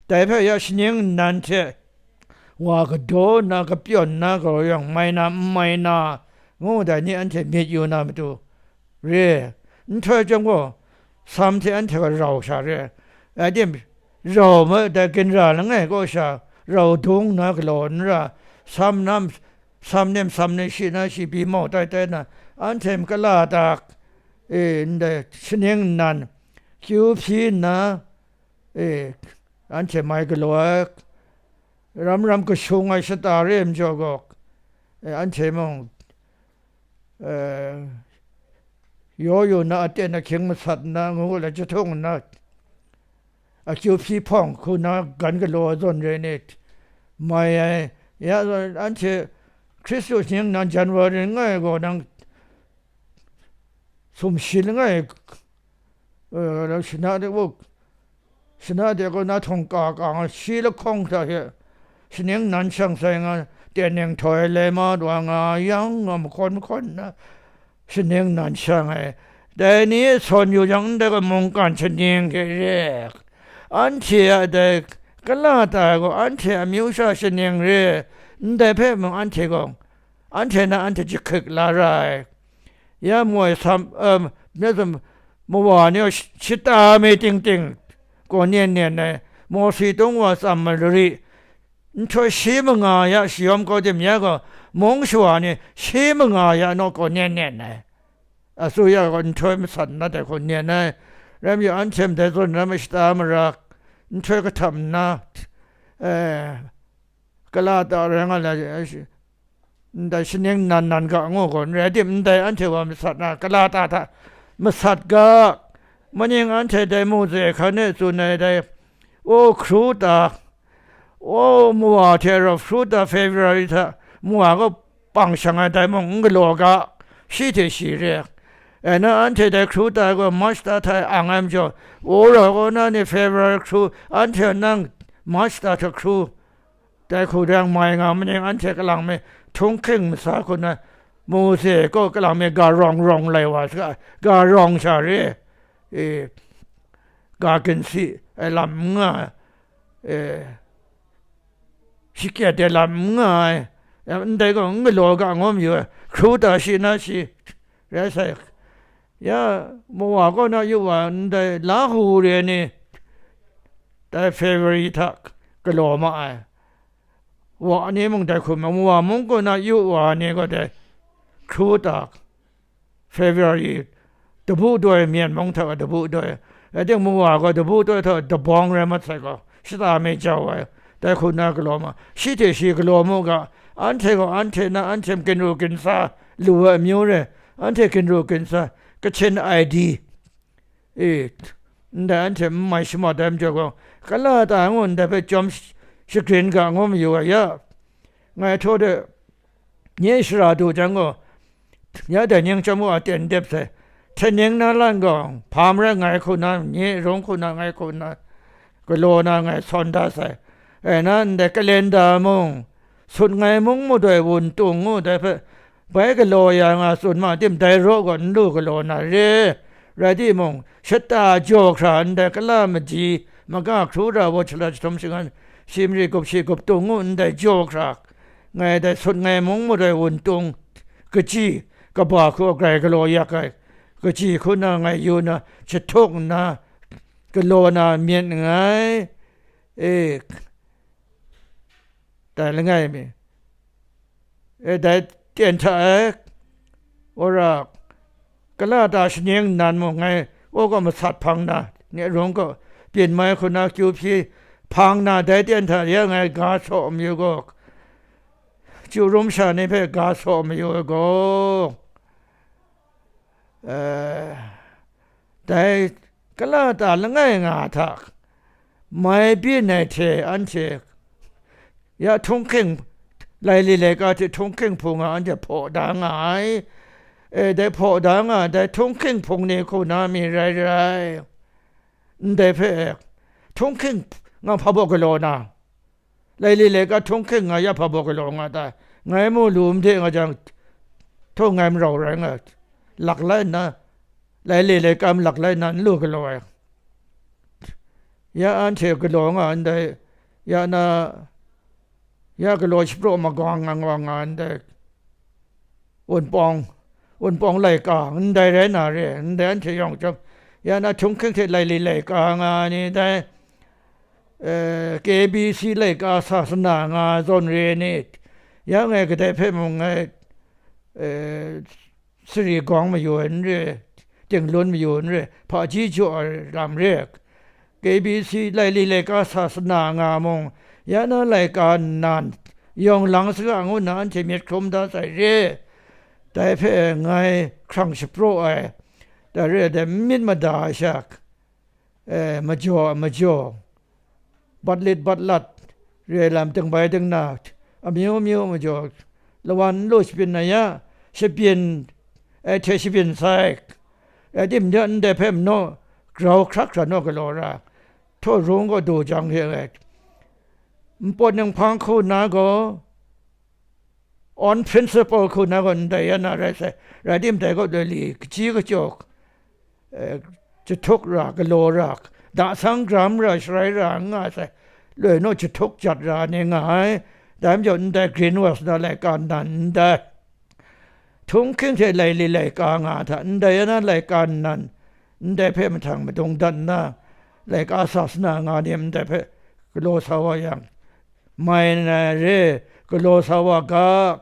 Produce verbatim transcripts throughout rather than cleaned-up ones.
Dai hpe ya shaning nnan hte wa kadaw nna kapyawn nna galaw yang mai na, n mai na, ngu dai ni anhte myit yu na matu re, nhtoi chyawm gaw, sam hte anhte gaw rau sha re, rai tim, rau ma dai ginra langai kaw sha, rau dung nna galaw n ra, sam nam, sam nem sam nem shi na shi pyi mau tai tai na, anhte makala tak, e, ndai shaning nnan, kyu hpyi nna, e, anhte mai galaw ai, ram ram kashung ai shata re ai majaw gaw, e, anhte mung, e, yaw yu nna aten ahkying masat nna, ngu la jahtung nna, akyu hpyi hpawng hku na gan galaw ai zawn re ni, mai ai, ya, anhte Hkristu shaning nnan January langai gaw nang sumshi langai, e, shana de, shana de gaw na htawng ka ka nga, shi lahkawng hta hte shaning nnan shang sai nga, ten ning htoi lai ma wa nga yang, nga mahkawn mahkawn nna, shaning nnan shang ai. Dai ni e sawn yu jang, ndai gaw mungkan shaning hte re, anhte a dai kala ta ai gaw, anhte amyu sha shaning re, ndai hpe mung anhte gaw, anhte na anhte jahkrik la ra ai. Ya moi sam, um, myit sam, mawa ni gaw shi-, shata mi ting ting gaw nen nen ai, Mawsi tung wa tsam malari, nhtoi shi manga ya shayawm kau tim ya gaw, mung shawa ni shi manga ya naw gaw nen nen ai. Asuya gaw nhtoi masat nna dai hku nen ai. Rai mayu, anhte ndai zawn na mashata mara, nhtoi kahtap nna, e, kala ta rai nga la, ndai shaning nnan nnan ga ngu gaw, n rai tim, ndai anhte wa masat na, kala ta hta masat ga, maning anhte dai mungze hkan e tsun ai dai, o, Kruta, o, mawa hte rau Kruta February hta mawa gaw pang shang ai dai mung n galaw ga, shi hte shi re. E na, anhte dai Kruta gaw March ta hta e ang ai majaw, o, rau kaw na ni February hkru, anhte nang March ta hta hkru, dai hku dang mai nga maning, anhte kalang me htunghking masa hku na, Mawsi kaw kalang me ga rawng rawng lai wa saga, ga rawng sha re, e, ga ginsi ai lam n nga ai, e, shakyen ai lam n nga ai, ndai gaw n galaw ga ngu mayu ai, hkru ta shi na shi, rai sai, ya, mawa kaw na yu wa ndai Lahu re ni, dai February hta galaw ma ai. Wa ni mung dai hku ma, mawa mung kaw na yu wa ni gaw dai hkru ta, February, dabu doi, Myen mung hta dabu doi, rai timung, mawa gaw dabu doi hta dabawng rai mat sai gaw, shata mi jau ai, dai hku na galaw ma, shi hte shi galaw mu ga, anhte gaw anhte na anhte ginru ginsa lu ai amyu re, anhte ginru ginsa, Kachin I D, e, ndai anhte n mai shamat ai majaw gaw, kala ta ngu ndai hpe chyawm sh-, shagrin ga ngu mayu ai ya, ngai htaw de, nye shara du jang gaw, ya dai ning chyawm gaw aten dep sai, hten ning na lan gaw, hpa marai ngai hku na, nye rung hku na, ngai hku na, galaw na ngai sawn da sai. E na, ndai kalenda mung, sut ngai mung madoi wun tung ngu dai hpe, bai galaw ya nga tsun ma tim, dai raw gaw n lu galaw na re, rai timung, shata jaw hkra ndai kala maji, maga hkru ra wa, shala jahtum shangan, shi mari gup shi gup tung ngu ndai jaw hkra, ngai dai sut ngai mung madoi wun tung, kaji, kaba hku grai galaw yak ai, kaji hku na ngai yu na, jahtuk nna, galaw na myit nngai, e, dai langai mi, e, dai ten hta e, wora, kala ta shaning nnan mung ngai, wa gaw masat hpang na, nye rung gaw, byin mai hku na kyu hpyi hpang na, dai ten hta ya ngai ga saw mayu gaw, chyu rum sha ni hpe ga saw mayu ai gaw, e, dai kala ta langai nga hta, mai byin ai hte anhte ya htunghking, laili laika hte htunghking hpung a anhte hpaw da nga ai. E, dai hpaw da nga ai, dai htunghking hpung ni hku na mi rai rai, ndai hpe htunghking nga hpa baw galaw na, laili laika htunghking nga ya hpa baw galaw nga ta, ngai mu lu made nga jang, htaw ngai marau rai nga, lak lai nna, laili laika malak lai nna n lu galaw ai. Ya anhte galaw nga ndai, ya na, ya galaw shapraw magawng nga nga nga ndai, Wunpawng, Wunpawng laika ndai rai na re, ndai anhte yawng chyawm, ya na htunghking hte laili laika nga ai ni dai, eh, K B C laika sa sana nga ai zawn re ni, ya ngai kadai hpe mung ngai, eh, sari gawng mayu ai n re, tinglun mayu ai n re, hpaji jaw ai lam re, K B C laili laika sa sana nga mung, ya na laika nnan yawng lang saga ngu nna anhte myit hkrum da sai re. Dai hpe ngai hkrang shapraw ai, dai re ai dai myit mada ai sha, eh, majaw a majaw, bat lit bat lat, re ai lam dingbai dingna, amyu myu majaw, lawan n lu shabyin na ya, shabyin, eh, hte shabyin sai, rai timung, ndai hpe manaw grau hkrak hkra naw galaw ra, htaw rung gaw du jang hte rai, npawt ninghpang hku na gaw, on principle hku na gaw ndai ya na rai sai, rai timung, dai gaw lali kaji kachyaw, eh, jahtuk ra, galaw ra, dasang gram ra, sharai ra n nga sai, loi naw jahtuk jat ra ni nga ai. Dai majaw ndai greenwash na laika nnan ndai, htunghking hte laili laika nga hta, ndai ya na laika nnan, ndai hpe mahtang madung dat nna, laika sa sana nga ni ndai hpe galaw sa wa yang, mai na re, galaw sa wa ga,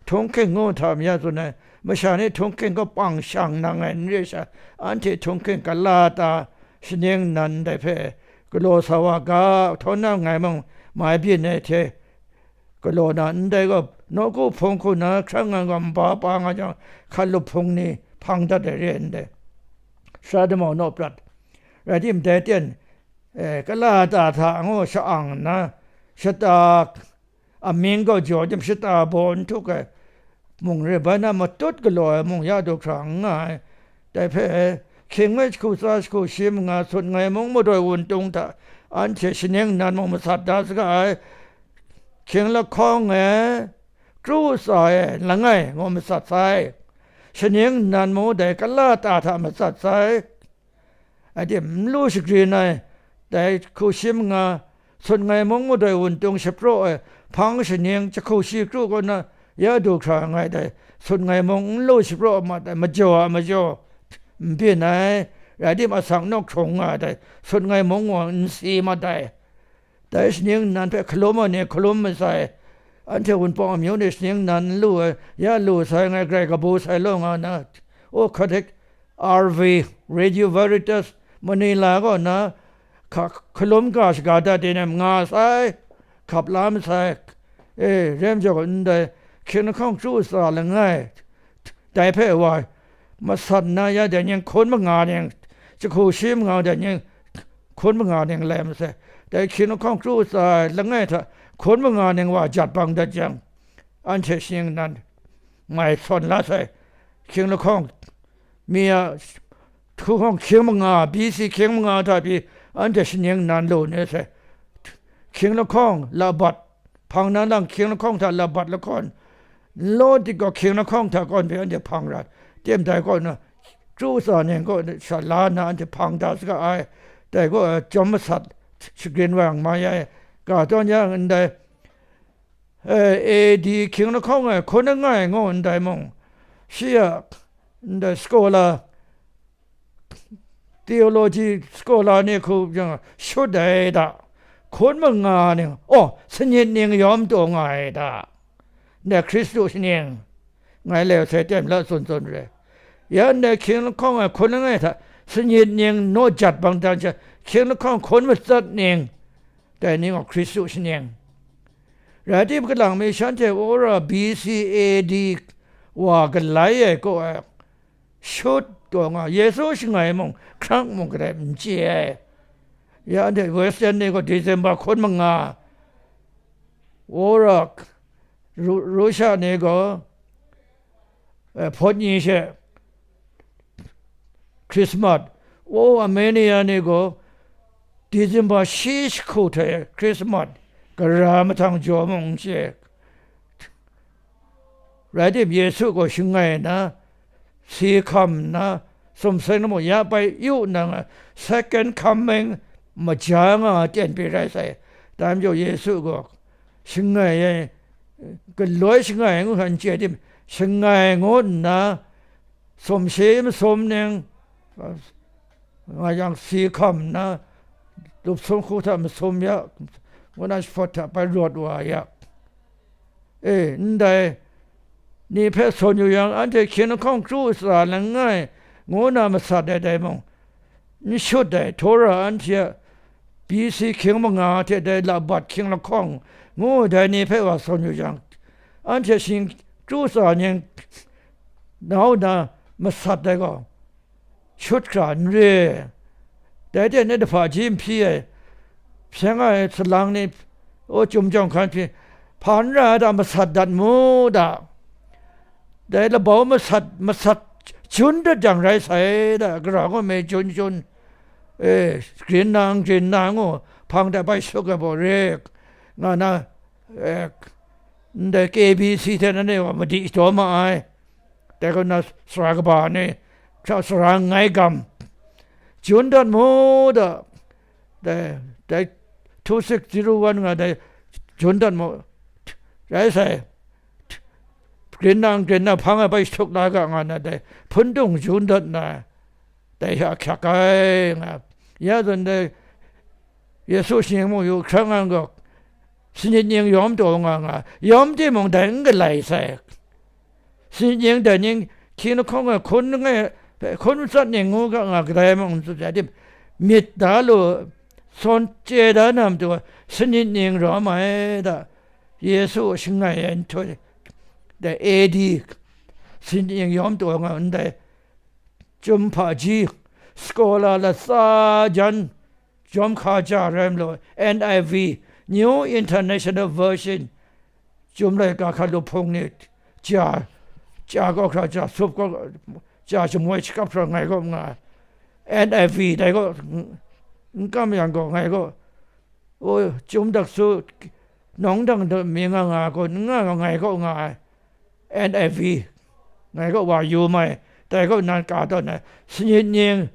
htunghking ngu hta maya tsun ai, masha ni htunghking kaw pang shang nang ai n re sha, anhte htunghking kala ta shaning nnan ndai hpe galaw sa wa ga, htaw na ngai mung mai byin ai hte galaw na ndai gaw, nawku hpung hku na hkrang nga gaw nba pa nga jang, hkalup hpung ni hpang dat ai re ndai, sara damau naw prat, rai timung, dai ten, eh, kala ta hta ngu sha-ang nna, shata amying gaw jaw jang, shata baw n htuk ai mung re, bai na matut galaw ai mung ya du hkra n nga ai. Dai hpe, hkying e jahku tsa jahku shi manga sut ngai mung, madoi wuntung hta anhte shaning nnan mung masat da saga ai, hkying lahkawng e kru tsa e langai ngu masat sai, shaning nnan mung dai kala ta hta masat sai. Anhte n lu shagrin ai, dai hku shi manga, sut ngai mung, madoi wuntung shapraw ai, hpang shaning jahku shi kru kaw na ya du hkra nga ai, dai sut ngai mung n lu shapraw mat ai, majaw a majaw n byin ai, rai timung, asak nawk hkrung nga ai, dai sut ngai mung gaw n si mat ai. Dai shaning nnan hpe hkalum ai ni hkalum masai, anhte Wunpawng amyu ni shaning nnan n lu ai, ya lu sai, ngai grai kabu sai law nga na, o, Catholic R V, Radio Veritas, Manila kaw na, hka-, hkalum ga shaga dat de nem nga sai, hkap la masai, e, rem jaw ndai, hkying lahkawng kru tsa langai, dai hpe wa, masat na ya dai ning hkun manga ning, jahku shi manga dai ning hkun manga ning lai masai, dai hkying lahkawng kru tsa ai langai hta hkun manga ning wa jat bang dat jang, anhte shaning nnan mai sawn la sai, hkying lahkawng mi a hku hkawng hkying manga, B C hkying manga hta pyi anhte shaning nnan lu ni sai, hkying lahkawng labat, hpang na lang hkying lahkawng hta labat lahkawn, n law dik gaw hkying lahkawng hta kawn hpe anhte hpang ra, tem dai kaw na, kru tsa ning kaw sha la nna anhte hpang da saga ai, dai gaw, eh, chyawm masat shagrin wa yang ma ya ai, ga tawn yang ndai, eh, A D hkying lahkawng e hkun langai ngu ndai mung, shi a ndai scholar, theology scholar ni hku jang shut ai da, hkun manga ning, oh, sanit ning yawm taw nga ai da, ndai Hkristu shaning, ngai leu sai tem la tsun tsun re. Ya ndai hkying lahkawng ai hkun langai hta sanit ning naw jat bang dan sha, hkying lahkawng hkun matsat ning, dai ni gaw Hkristu shaning. Rai timung, kalang mi shanhte wora B C A D wa galai ai kaw ai, shut taw nga, Yesu shangai mung, hkrak mung kadai n chye ai. Ya anhte Western ni gaw December hkun manga, wora Ru-, Russia ni gaw, eh, hpawt ni she Christmas, o, Armenia ni gaw December shi jahku hte Christmas, gara mahtang jaw mung n chye. Rai tim, Yesu gaw shangai nna, si hkam nna, sumsing lamu ya bai yu nna nga, second coming, maja nga ai ten pyi rai sai. Dai majaw Yesu gaw shangai ai, galoi shangai ai ngu hkra n chye tim, shangai ngu nna, sumshi masum ning, nga yang si hkam nna, lup sum hku hta masum ya, ngu na shapawt hta bai rawt wa ya. E, ndai ni hpe sawn yu yang, anhte hkying lahkawng kru tsa langai ngu na masat ai dai mung, n shut ai, Tora anhte a B C hkying manga hte dai labat hkying lahkawng ngu ai dai ni hpe wa sawn yu yang, anhte shing kru tsa ning nau na masat ai gaw, shut hkra n re. Dai hte na dahpa ji n hpyi ai, hpyen ai salang ni, o, chyum jawng hkan hpyi, hpa n ra ai da, masat dat mu da. Dai labau masat, masat jun dat jang rai sai da, gara gaw me jun jun, e, grin na, grin na ngu, hpang dai bai suk ai baw re, nga na, e, ndai K B C hte na ne wa madi shadaw ma ai. Dai kaw na sara kaba ni, hkra sara nngai gam, jun dat mu da, dai, dai two six zero one nga dai jun dat mu, rai sai, grin na, grin na hpang ai bai shut la ga nga na dai hpundung jun dat na, dai hkyak ai nga, ya zawn dai Yesu shi mu yu hkra nga gaw, sanit ning yawm taw nga nga, yawm timung dai n galai sai. Sanit ning dai ning hkying lahkawng e hkun ngai, hkun matsat ning ngu ga nga kadai mung n tsun ai tim, myit da lu, sawn chye da na matu, sanit ning rawm ai da, Yesu shangai ai nhtoi, dai A D, sanit ning yawm taw nga ndai, Chyum hpaji, Schola latsa jan, jawm hka ja rai nlaw, N I V, New International Version, Chyum laika hkra lup hpung ni, ja, ja kau hkra ja sup kau, ja shamoi shakap hkra ngai kaw nga ai. N I V dai kaw n kam yang gaw ngai kaw, o, Chyum dak su, nawng dang dang mi nga nga gaw, n nga nga ngai kaw nga ai. N I V, ngai kaw wa yu mai, dai kaw nan ka tawn ai, sanit ning,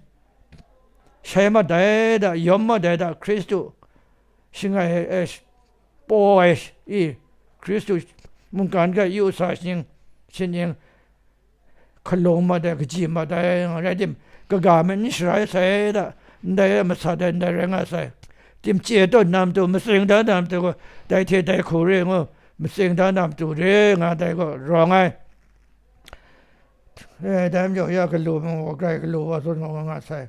shai mat ai da, yawm mat ai da, Hkristu, shangai ai, paw ai, i, Hkristu mungkan ga yu sa shing, sanit ning, hkalung mat ai, kaji mat ai, nga rai tim, kaga me n sharai sai da, ndai masat ai, ndai rai nga sai. Tim chye tawn na matu, matsing da na matu gaw, dai hte dai hku re ngu, matsing da na matu re nga dai gaw rawng ai. E, dai majaw ya galu mung wa grai galu wa zawn nga nga sai.